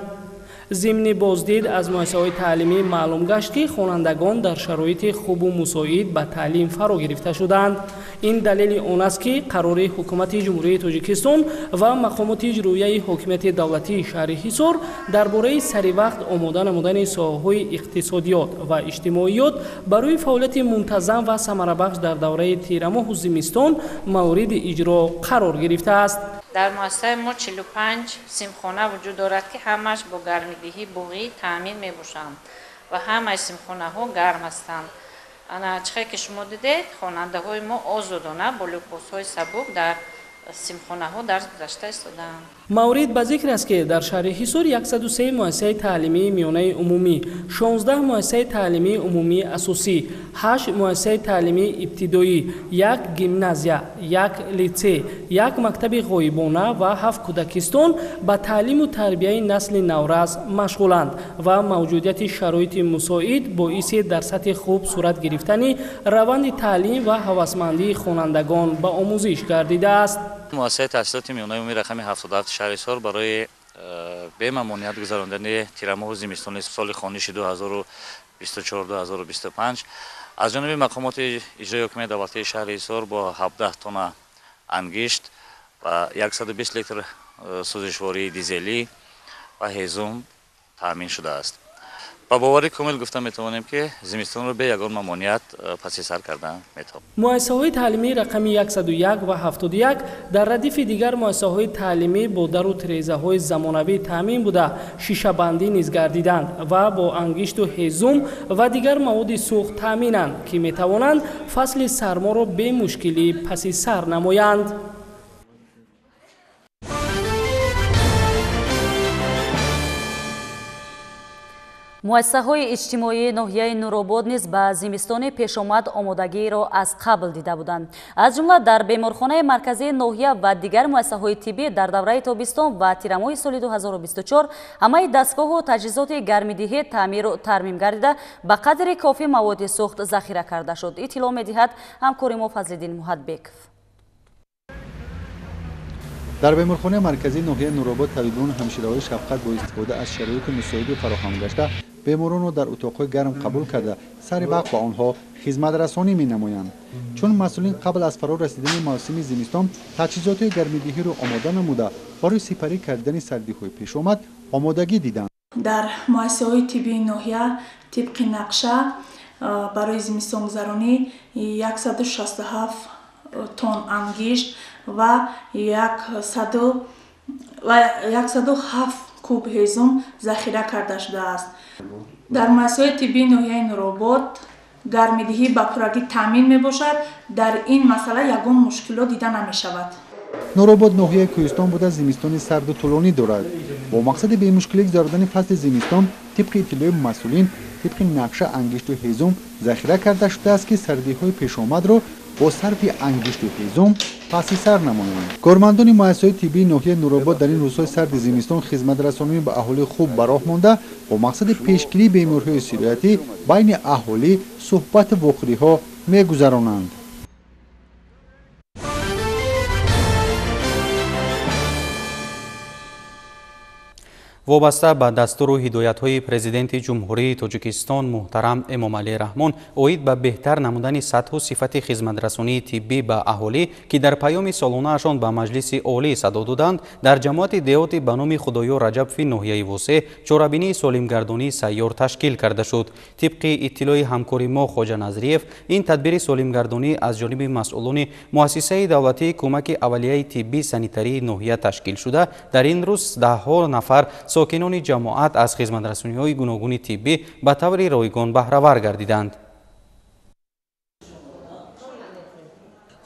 Зимни боздид аз муассисаҳои таълимӣ маълум гашт, ки хонандагон дар шароити хубу мусоид ба таълим фаро гирифта шудаанд. Ин далели он аст, ки қарори ҳукумати Ҷумҳурии Тоҷикистон ва мақомоти иҷроияи ҳокимияти давлатии шаҳри Ҳисор дар бораи саривақт омода намудани соҳаҳои иқтисодиёт ва иҷтимоиёт барои фаъолияти мунтазам ва самарабахш дар давраи тирамоҳу зимистон мавриди иҷро қарор гирифтааст. Дар муассисаи мо 45 синфхона вуҷуд дорад, ки ҳамааш бо гармидиҳӣ буғӣ таъмин мебошанд ва ҳамаи синфхонаҳо гарм ҳастанд. Ана чихе ки шумо дидед, хонандаҳои мо озодона бо либосҳои сабук дар синфхонаҳо дарс гузашта истодаанд. Маврид ба зикр аст, ки дар шаҳри Ҳисор 103 муассисаи таълимии миёнаи умумӣ, 16 муассисаи таълимии умумии асосӣ, 8 муассисаи таълимии ибтидоӣ, як гимназия, як литсей, як мактаби ғоибона ва 7 кӯдакистон ба таълиму тарбияи насли наврас машғуланд ва мавҷудияти шароити мусоид боиси дар сатҳи хуб сурат гирифтани раванди таълим ва ҳавасмандии хонандагон ба омӯзиш гардидааст. Муассисаи таҳсилоти миёнаи умумии рақами 77 шаҳри Ҳисор барои бемамоният гузарондани тирамоҳу зимистони соли хониши 2024-2025 аз ҷониби мақомоти иҷрои ҳокимияти давлатии шаҳри Ҳисор бо 17 тонна ангишт ва 120 литр сӯзишвории дизелӣ ва ҳезум таъмин шудааст. Ба бовари комил гуфта метавонем, ки зимистонро бе ягон мамоният паси сар кардан метавонем. Муассисаҳои таълимии рақами 101 ва 71 дар радифи дигар муассисаҳои таълимӣ бо дару тирезаҳои замонавӣ таъмин буда, шишабандӣ низ гардиданд ва бо ангишту ҳезум ва дигар маводи сӯхт таъминанд, ки метавонанд фасли сарморо бемушкилӣ паси сар намоянд. Муассисаҳои иҷтимоии ноҳияи Нуробод низ ба зимистони пешомад омодагиро аз қабл дида буданд. Аз ҷумла дар беморхонаи марказии ноҳия ва дигар муассисаҳои тиббӣ дар давраи тобистон ва тирамоҳи соли 2024 ҳамаи дастгоҳу таҷҳизоти гармидиҳӣ таъмиру тармим гардида, ба қадри кофӣ маводи сӯхт захира карда шуд. Иттилоъ медиҳад ҳамкори мо Фазлиддин Муҳатбеков. Дар беморхонаи марказии ноҳияи Нуробод табибону ҳамшираҳои шафқат бо истифода аз шароити мусоиди фароҳам гашта беморонро дар утоқҳои гарм қабул карда, сари вақт ба онҳо хизматрасонӣ менамоянд. Чун масъулин қабл аз фаро расидани мавсими зимистон таҷҳизоти гармидиҳиро омода намуда, барои сипарӣ кардани сардиҳои пешомад омодагӣ диданд. Дар муассисаҳои тиббии ноҳия тибқи нақша барои зимистонгузаронӣ 167 тонн ангишт ва 107 куб ҳезум захира карда шудааст. Дар муассисаҳои тиббии ноҳияи Нуробод гармидиҳӣ ба пуррагӣ таъмин мебошад. Дар ин масъала ягон мушкилот дида намешавад. Нуробод ноҳияи кӯҳистон буда, зимистони сарду тӯлонӣ дорад. Бо мақсади бемушкилӣ гузарондани фасли зимистон тибқи иттилои масъулин тибқи нақша ангишту ҳезум захира карда шудааст, ки сардиҳои пешомадро бо сарфи ангишту ҳезум паси сар намоянд. Кормандони муассисаҳои тиббии ноҳияи Нуробод дар ин рӯзҳои сарди зимистон хизматрасонӣ ба аҳолӣ хуб ба роҳ монда, бо мақсади пешгирии бемориҳои сироятӣ байни аҳолӣ суҳбату вохӯриҳо мегузаронанд. Вобаста ба дастуру ҳидоятҳои Президенти Ҷумҳурии Тоҷикистон муҳтарам Эмомалӣ Раҳмон оид ба беҳтар намудани сатҳу сифати хизматрасонии тиббӣ ба аҳолӣ, ки дар паёми солонаашон ба Маҷлиси Олӣ садо доданд, дар ҷамоати деҳоти ба номи Худоёр Раҷабови ноҳияи Восеъ чорабинии солимгардонии сайёр ташкил карда шуд. Тибқи иттилои ҳамкори мо Хоҷа Назриев, ин тадбири солимгардонӣ аз ҷониби масъулони муассисаи давлатии кӯмаки аввалияи тиббӣ санитарии ноҳия ташкил шуда, дар ин рӯз даҳҳо нафар сокинони ҷамоат аз хизматрасониҳои гуногуни тиббӣ ба таври ройгон баҳравар гардиданд.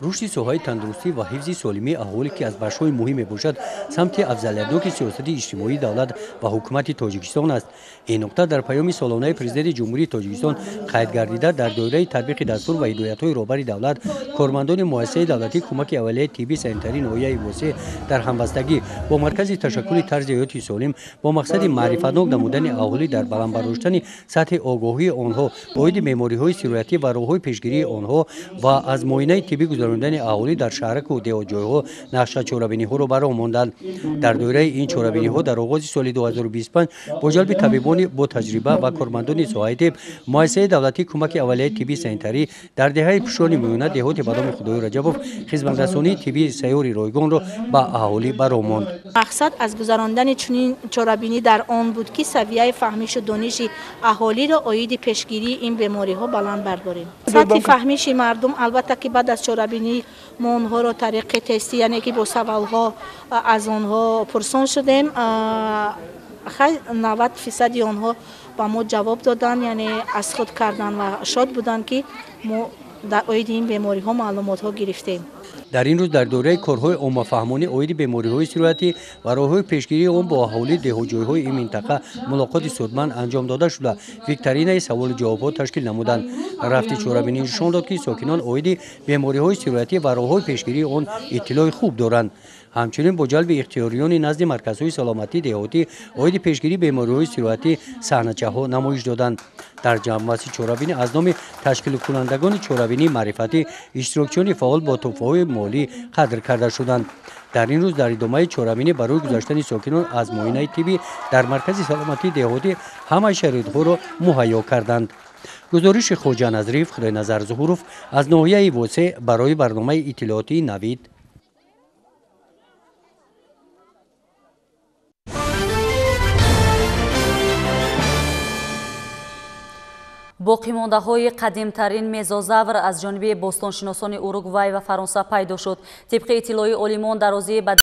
Рушди соҳаи тандурустӣ ва ҳифзи солимии аҳолӣ, ки аз бахшҳои муҳим мебошад, самти афзалиятноки сиёсати иҷтимоии давлат ва ҳукумати Тоҷикистон аст. Ин нуқта дар паёми солонаи Президенти Ҷумҳурии Тоҷикистон қайд гардида, дар доираи татбиқи дастур ва ҳидоятҳои роҳбари давлат кормандони муассисаи давлатии кӯмаки аввалияи тиббӣ санитарии ноҳияи Восеъ дар ҳамбастагӣ бо маркази ташаккули тарзи ҳаёти солим бо мақсади маърифатнок намудани аҳолӣ дар баланд бардоштани сатҳи огоҳии онҳо оиди бемориҳои сироятӣ ва роҳҳои пешгирии онҳо ва аз муоинаи тиббӣ гузарондани аҳолӣ дар шаҳраку деҳотҷойҳо нақша чорабиниҳоро ба роҳ монданд. Дар доираи ин чорабиниҳо дар оғози соли 2025 бо ҷалби табибони бо таҷриба ва кормандони соҳаи тиб муассисаи давлатии кӯмаки аввалияи тиббии санитарӣ дар деҳаи Пушони Миёна деҳоти ба номи Худоёр Раҷабов хизматрасонии тиббии сайёри ройгонро ба аҳолӣ ба роҳ монд. Мақсад аз гузарондани чунин чорабинӣ дар он буд, ки савияи фаҳмишу дониши аҳолиро оиди пешгирии ин бемориҳо баланд бардорем. Сатҳи фаҳмиши мардум албатта ки баъд аз чорабинӣ мо онҳоро тариқи тестӣ, яъне ки бо саволҳо аз онҳо пурсон шудем. Хай 90% онҳо ба мо ҷавоб доданд, яъне аз худ кардан ва шод буданд, ки мо дар оиди ин бемориҳо маълумотҳо гирифтем. Дар ин рӯз дар доираи корҳои оммафаҳмонӣ оиди бемориҳои сироятӣ ва роҳҳои пешгирии он бо аҳолии деҳоҷойҳои ин минтақа мулоқоти судманд анҷом дода шуда, викторинаи саволу ҷавобҳо ташкил намуданд. Рафти чорабинӣ нишон дод, ки сокинон оиди бемориҳои сироятӣ ва роҳҳои пешгирии он иттилои хуб доранд. Ҳамчунин бо ҷалби ихтиёриёни назди марказҳои саломатии деҳотӣ оиди пешгирии бемориҳои сироятӣ саҳначаҳо намоиш доданд. Дар ҷамъбасти чорабинӣ аз номи ташкилкунандагони чорабинии маърифатӣ иштирокчиёни фаъол бо тӯҳфаҳои молӣ қадр карда шуданд. Дар ин рӯз дар идомаи чорабинӣ барои гузаштани сокинон аз муоинаи тиббӣ дар маркази саломатии деҳотӣ ҳамаи шароитҳоро муҳайё карданд. Гузориши Хоҷа Назриев, Худойназар Зуҳуров аз ноҳияи Восе барои барномаи иттилоотии Навид. Боқимондаҳои қадимтарин мезозавр аз ҷониби бостоншиносони Уругвай ва Фаронса пайдо шуд. Тибқи иттилои олимон, дарозии ба